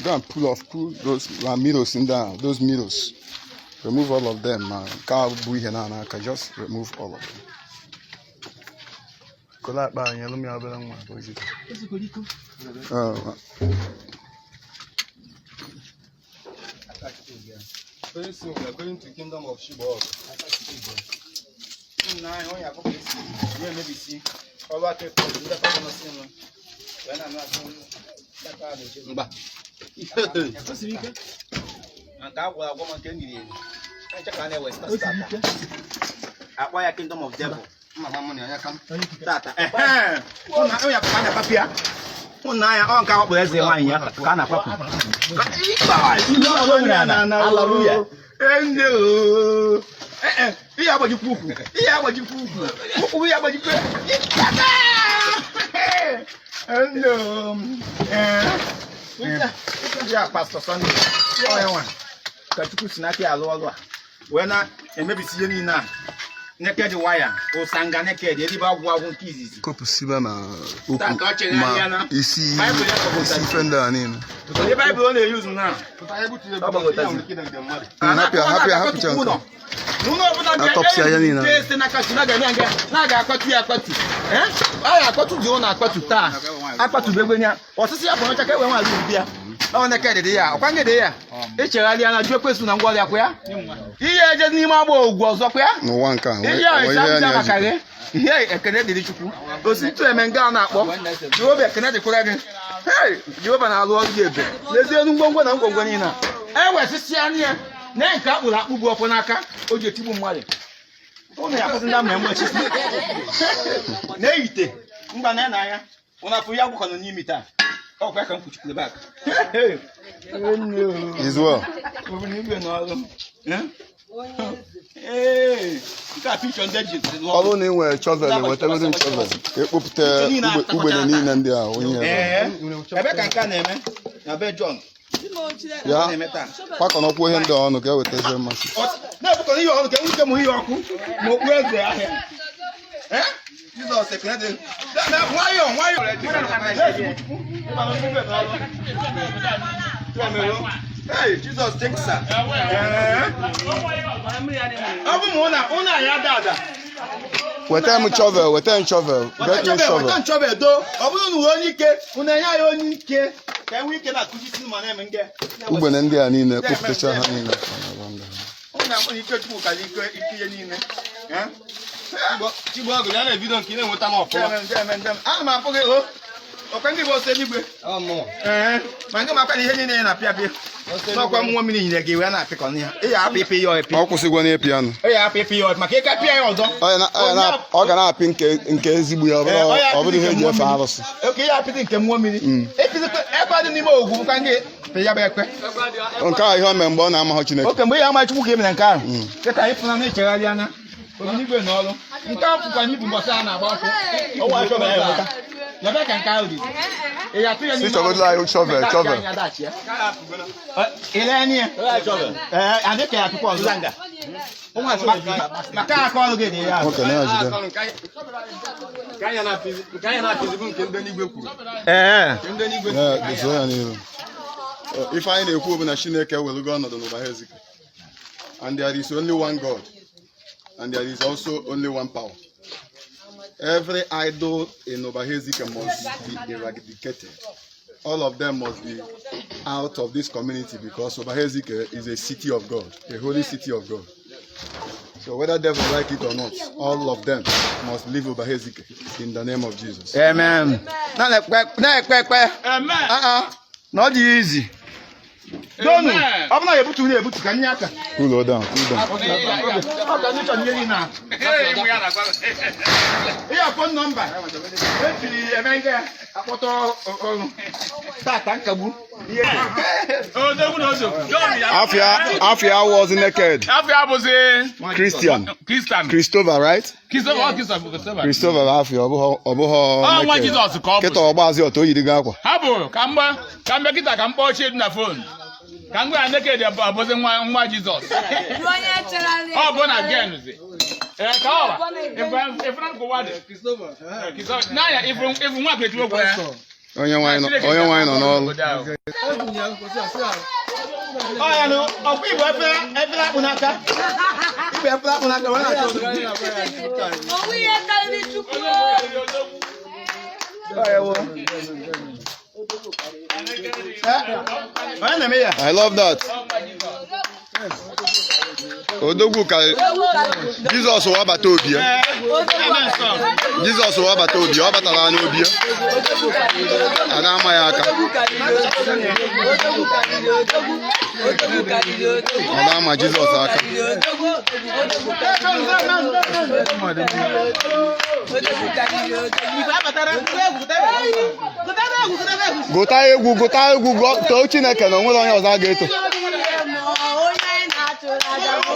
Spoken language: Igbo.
Go and pull off, pull those mirrors in there, those mirrors. Remove all of them. Ma nke a bụ ihe na aka, just remove all of them. Kola akpa anyị, elu m ya obere nwa ka o jide. Very soon we are going to kingdom of Shibor. Nna anyị, onye akụkọ isi na-emebisi ọrụ aka ekwe ndị gọvanọ si nụ wee na-anụ asụ Mba. Ma nke agwụrụ agwọ, ma nke e niri eri nche ka a na-ewe tata akpọ ya kingdom of devil. Mma mụ na ya ka m. Tata ụna onye akụkọ a na-akpapụ ya ụna anya ọ nke akpọrọ eze nwaanyị ya ka a na-akpapụ. Hallelujah. Ende o. Ihe agbajikwa ukwu. Ihe agbajikwa ukwu. Ukwu ihe agbajikwa. Ende o. Ya Pastor Sunday. Ọ ya nwa. Ka Chukwu si n'aka ya alụ ọlụ a. Wee na-emebisi ihe niile a. Naked wire, ụsanga naked, edibe agwụ agwụ nke izizi. Kopụsiba ma Taa ka ọ okwu chegharịa ma na. isi Baịbụl ya kọpụtara. Isi ife ndị a niile. Onye Baịbụl ọ na-eyuzu na. Pụta egbutu Ọ gbagọtazi. egbutu mmadụ. Hapụ ya, hapụ ya, hapụcha nke. N'ụlọ ọbụla bịa Atọpụsịa ya niile. nke si n'aka si na-aga na-aga na-aga akpatu ya akpatu. Eh? A ga-akpatu dị ụlọ akpatu taa. Akpatubegwe ya. Ọsịsị ya pụrụ ka e wee nwa azụ ya. Ọ na-eke dị ya, ọkwa nye dị ya. Echegharịa na jụ ekwesu na ngwa ọrịa kwa ya. Ihe eje n'ime agba ogwu ọzọ kwa ya. N'ụwa nke a, Ihe a nwee ịsa ihe mbịa a maka na-eji. gị. Ihe ekene dịrị Chukwu. Osi ntụ eme nga a na-akpọ. Jehova, ekene dịkwara gị. Hey, Jehova na-alụ ọrụ gị ebe. N'ezie elu ngwongwo na ngwongwo niile a. E wesịsịa anya ya. Na nke akpụrụ akpụ bụ ọkụ n'aka o ji etigbu mmadụ. Ụnụ ya akwụsị ndị ama enwechi. Na-eyite mgba na anya. Ụnụ afụ ya gwụkọnụ n'imi taa. Ọkwa ya ka m kwuchikwuru bak. Is well. Obodo igwe n'ọrụ. Eh? Ee, nke a picture ndị eji lụọ. Ọ bụrụ na ị nwere shovel, wetagodo m shovel ka ekpopụta ugbene niile ndị a onye ebe. Ee, ebe ka nke a na-eme na be John Ya na-eme taa. kwakọnọkwa ihe ndị a ọnụ ka e wetazie mmasị. Na-ebukọrọ ihe ọnụ ka enwe ike mụ ihe ọkụ ma okpu eze ahịa. Ee, Jizọs, ekele dị. Nwayọọ nwayọọ. Hey, Jesus, thank you, sir. Ee. Ọ bụ ma ụna ya ada ada. Weta m shovel, weta m shovel, get me shovel. Weta nchọbe do. Ọ bụrụ na uwe onye ike, unu enye ya onye ike ka enwe ike na-akụzisi ma na-eme nge. Ugbene ndị a niile, kpopụtacha ha niile. Ụnụ na-akpọ ike Chukwu karịa ike ike ihe niile. Eh? Chibọgụ ya na-ebido nke ị na-enweta m ọfụma. Njem, njem, njem. Ana m afụ gị o. Ọkwa ndị bụ ọsọ eluigwe. Ọ mụnwa. Ee, ma nke makwa na ihe niile ị na-apịa apịa. N'ọkwa mmụọ mmiri nyere gị wee na-apịkọ ya. Ị ya apị ịpị ya ọpị. Ọ kwụsịgwo n'ịpị anụ. Ị ya apị ịpị ya ọpị maka ịka pịa ya ọzọ. Ọ ga na-apị nke ezigbo ya, ọ Ee, ọ ya bụrụ ọ bụrụ ihe apịzi eji nke efe mmụọ. arụsị. Oke ya apịzi nke mmụọ mmiri. Ịpịzikwa ekwe dị n'ime ogwu bụkwa ndị pị ya bụ ekwe. Nke a ihe o mere mgbe ọ na-amahụ Chineke. Oke mgbe ya ama Chukwu ka e mere nke ahụ. Kịta ịfụna na ichegharị anya. Obiligwe na ọrụ. Nke ahụ bụkwa n'ibu mbọsị a na-agba ọkụ. Ọnwa achọ ya enweta. Ebe ka nke ahụ dị. Ị ga-atụ ya Si n'ime chọgodo anyị shovel, shovel. Ile anya ya. Ee, adị ka ya atụkwa ọzọ. Maka aka ọrụ gị dị ya. Nwoke na-ejide. Nke anya na-apịzi bụ nke ndị n'igwe kwuru. Ee. Nke ndị n'igwe. Ya, guzo ya n'iru. Ife anyị na-ekwu bụ na Chineke ewelugo ọnọdụ n'ụba ha ezike. And there is only one God. And there is also only one power. Every idol in Obahezike must be eradicated. All of them must be out of this community because Obahezike is a city of God, a holy city of God. So whether devil like it or not, all of them must leave Obahezike in the name of Jesus. Amen. Na-ekpe ekpe. Ah, ah. Na ọ dị izi. Donu, ọ bụ na ya ebutu na ebutu ka nye aka. Cool down, cool down. Ọ ga ndị chọrọ ihe niile a. Ihe phone number ejiri eme ihe akpọta ọrụ tata nkagbu. Afia, Afia was naked. Afia bụzi Christian. Christian. Christopher, right? Christopher, ọ Christopher, Christopher. Christopher Afia, ọ bụghọ Ọ nwa naked. Jizọs ka ọ bụ. Kịta ọgbazi ọtọ o yiri gị akwa. Ha bụ ka mgba ka mgbe kịta ka m kpọọ Chiedu na phone. Ka m gwa ya naked abụzi nwa Jizọs. Ọ bụ na gen zi. Ee, ka ọ ba. Ifuna nke ụwa dị. Christopher. N'anya ifu nwa Okechukwu okwu ya. Onye nwanyị nọ n'ọrụ. Obodo ahụ. Ọ ya nụ, ọkwa igwe efere efere akpụ n'aka. Igwe efere akpụ n'aka, wee na-achọ ụzọ. Onwe ihe karịrị Chukwu. Ọ ya wụ. Eh, onye na-eme ya? I love that. Odogwu karịrị Jizọs wee bata obi ya. Jizọs wee bata obi ya, ọ batara n'obi ya. A na-ama ya aka. A na-ama Jizọs aka. Gụta egwu, gụta egwu, too Chineke na onwere onye ọzọ a ga-eto. Onye anyị na-achụrụ aja bụ